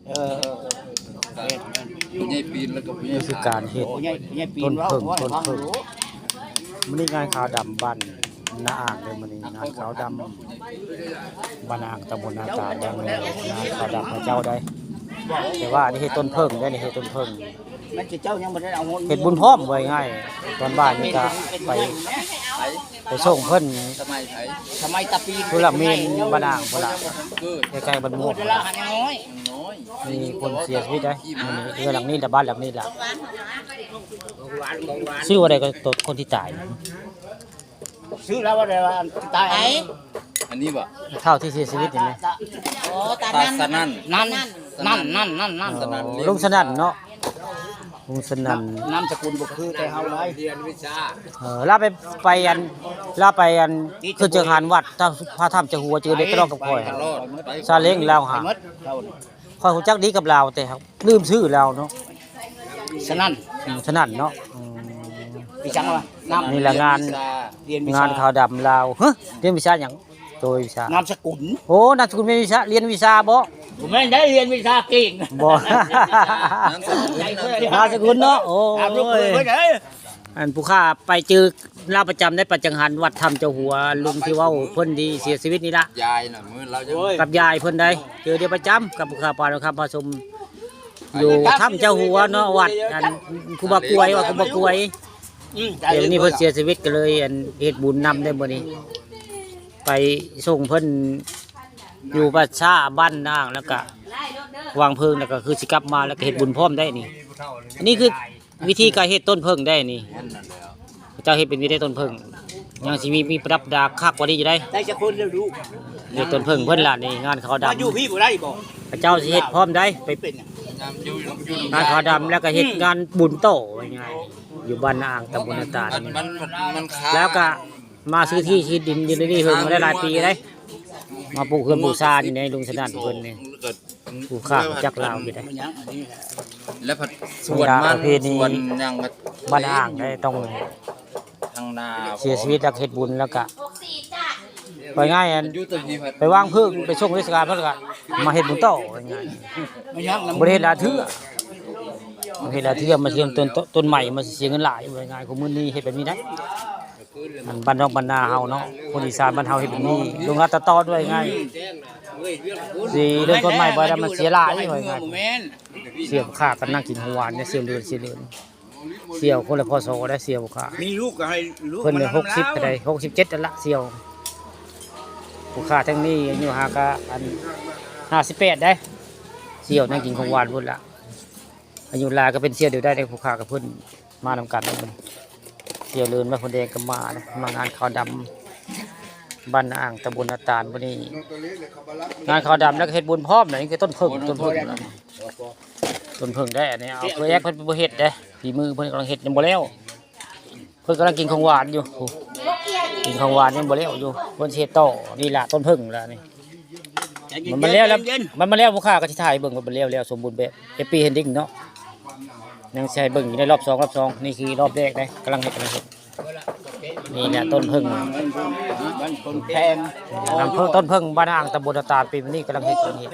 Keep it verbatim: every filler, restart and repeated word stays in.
เออเออเออเออแม่นแม่นผู้ใหญ่ปีนแล้วก็ผู้ใหญ่นี่คือการเฮ็ดโอ้ยใหญ่ใหญ่ปีนต้นเผึ้ง เว้า ต้นเผึ้ง เว้า มื้อนี้งานขาวดำบ้านนาอ่างเด้อ มื้อนี้งานขาวดำบ้านนาอ่าง ตำบลนาตาลเด้อ มื้อนี้งานขาวดำพระเจ้าได้ แต่ว่าอันนี้เฮ็ดต้นเผึ้งได้อ นี่เฮ็ดต้นเผึ้ง มันสิเจ้ายังบ่ได้เอาเงิน เฮ็ดบุญพร้อม ว่าง่ายๆ ตอนบ่ายนี่ก็ไป ไปส่งเพิ่น สมัยไผ สมัยตะปี พุ้นละ เมนบ้านอ่างพุ้นละ เกิด ใกล้ๆบ้านม่วง เกิดเวลาหันน้อย น้อย มีคนเสียชีวิตได้ มื้อนี้เฮือนหลังนี้ละ บ้านหลังนี้ละ ชื่อว่าใดก็ตัวคนที่ตาย ชื่อแล้วว่าใดว่าตาย ไผ อันนี้บ่ เฒ่าที่เสียชีวิตนี่นะ อ๋อ ตา ตา นั่น สนั่น นั่น นั่น นั่น นั่น นั่น นั่น สนั่น อ๋อ ลุงสนั่นเนาะ ลุงสนั่น นามสกุลบ่คือแต่เฮาหลาย เออ ลาวไป ไปอัน ลาวไปอัน คือจังหันวัด ถ้าพระธรรมเจ้าหัว เจอเด็กกระรอกกับข่อย ไปตลอด ไป ซาเล้งลาวหา ไปหมด ข่อยรู้จักดีกับลาว แต่ลืมชื่อลาวเนาะ สนั่น อืม สนั่นเนาะ อืม อีจังวะ นาม นี่แหละงาน เรียนวิชา งานขาวดำลาว ฮะ เรียนวิชาหยัง โดยวิชา นามสกุล โอ้ นามสกุลเป็นวิชา เรียนวิชาบ่ บ่แม่นได้เรียนวิชาเก่ง บ่ นามสกุล นามสกุลเนาะ โอ้ย นามสกุลเพิ่นเด้อ อันผู้ข้าไปเจอลาวประจำได้ ประจังหันวัดธรรมเจ้าหัว ลุงที่เว้าเพิ่นดีเสียชีวิตนี่ละ ยายน่ะมื้อเรายัง โอ้ย กับยายเพิ่นได้ เจอเดียวประจำกับผู้ข้าปานนะครับพระสม อยู่ถ้ำเจ้าหัวเนาะ วัดอันครูบากวย ว่าครูบากวย อืม เดี๋ยวนี้เพิ่นเสียชีวิตก็เลยอันเฮ็ดบุญนำได้มื้อนี้ ไปส่งเพิ่นอยู่ป่าช้าบ้านนาง แล้วก็วางเพลิง แล้วก็คือสิกลับมา แล้วก็เฮ็ดบุญพร้อมได้นี่ อันนี้คือวิธีการเฮ็ดต้นเผึ้งได้นี่ เจ้าเฮ็ดเป็นวิธีต้นเผึ้ง ยังสิมี มีประดับดาคักกว่านี้อยู่ได้ ได้จักคนแล้วลูก เฮ็ดต้นเผึ้งเพิ่นล่ะนี่ งานขาวดำ มาอยู่พี่บ่ได้บ่ พระเจ้าสิเฮ็ดพร้อมได้ ไป เป็นหยัง งานขาวดำแล้วก็เฮ็ด อืม งานบุญต่อว่าง่ายๆ อยู่บ้านนาอ่าง ตำบลนาตาล มัน มัน มัน มันค้าง แล้วก็มาซื้อที่ ซื้อดินอยู่ในนี่เพิ่นมาได้หลายปีได้ มาปลูกเฮือนปลูกซานอยู่ในลุงสนั่นเพิ่นนี่ ผู้ข้ารู้จักลาวอยู่ได้ มันหยังอันนี้แหละ แล้วผัดสวนมัน ประเพณี สวนหยังก็ บ้านนาอ่างได้ต้อง ทางนา เสียชีวิตแล้วเฮ็ดบุญแล้วก็ ไปง่ายอัน อยู่แต่พี่ผัด ไปวางเพลิง ไปส่งราชการเพิ่นก็มาเฮ็ดบุญต่อง่ายๆ บ่ได้เฮ็ดหลายเทื่อ บ่เฮ็ดหลายเทื่อ มาเริ่มต้น ต้นใหม่ มาเสียเงินหลาย ว่าง่ายๆ ของมื้อนี้เฮ็ดแบบนี้ได้ อันบ้านนอกบ้านนาเฮาเนาะ คนอีสานบ้านเฮาเฮ็ดแบบนี้ ลงรัดตัดตอนว่าง่าย สิเริ่มต้นใหม่บ่ได้ มันเสียหลายว่าง่าย เสี่ยวข้ากันนั่งกินของหวานเนี่ย เสี่ยวเดือน เสี่ยวเดือน เสี่ยวคนละ พ.ศ. ได้ เสี่ยวข้า มีลูกก็ให้ลูก เพิ่นเนี่ย มัน หกสิบ เท่าใด หกสิบเจ็ด นั่นละ เสี่ยว ผู้ข้าทั้งนี้อายุหากะอัน ห้าสิบแปด ได้ เสี่ยวนั่งกินของหวานพุ้นละ อายุหลายก็เป็นเสี่ยวเดียวได้ ได้ผู้ข้ากับเพิ่นมานำกัน เสี่ยวเลินว่าคนแดงก็มานะ มางานขาวดำบ้านนาอ่าง ตำบลนาตาล มื้อนี้ งานขาวดำแล้วก็เฮ็ดบุญพร้อมนะ นี่คือต้นเผึ้ง ต้นเผึ้งนะ ต้นเผึ้งได้อันนี้ เอาเพื่อแอกเพิ่นบ่เฮ็ดเด้ ฝีมือเพิ่นกำลังเฮ็ดยังบ่แล้ว เพิ่นกำลังกินของหวานอยู่ โอ้ กินของหวานยังบ่แล้วอยู่ เพิ่นสิเฮ็ดต่อ นี่ล่ะต้นเผึ้งล่ะนี่ ใจเย็นๆ มันมาแล้วแล้ว ใจเย็นๆ มันมาแล้ว ผู้ข้าก็สิถ่ายเบิ่งว่ามันแล้วแล้วสมบูรณ์แบบ เอฟซี เห็นดิ่งเนาะ ยังสิให้เบิ่งอยู่ในรอบสอง รอบสอง นี่คือรอบแรกเด้ กำลังเฮ็ด กำลังเฮ็ด นี่แหละต้นเผึ้ง มันคนแพง นำเพิ่ง ต้นเผึ้งบ้านอ่าง ตำบลนาตาล ปีนี้กำลังเฮ็ด กำลังเฮ็ด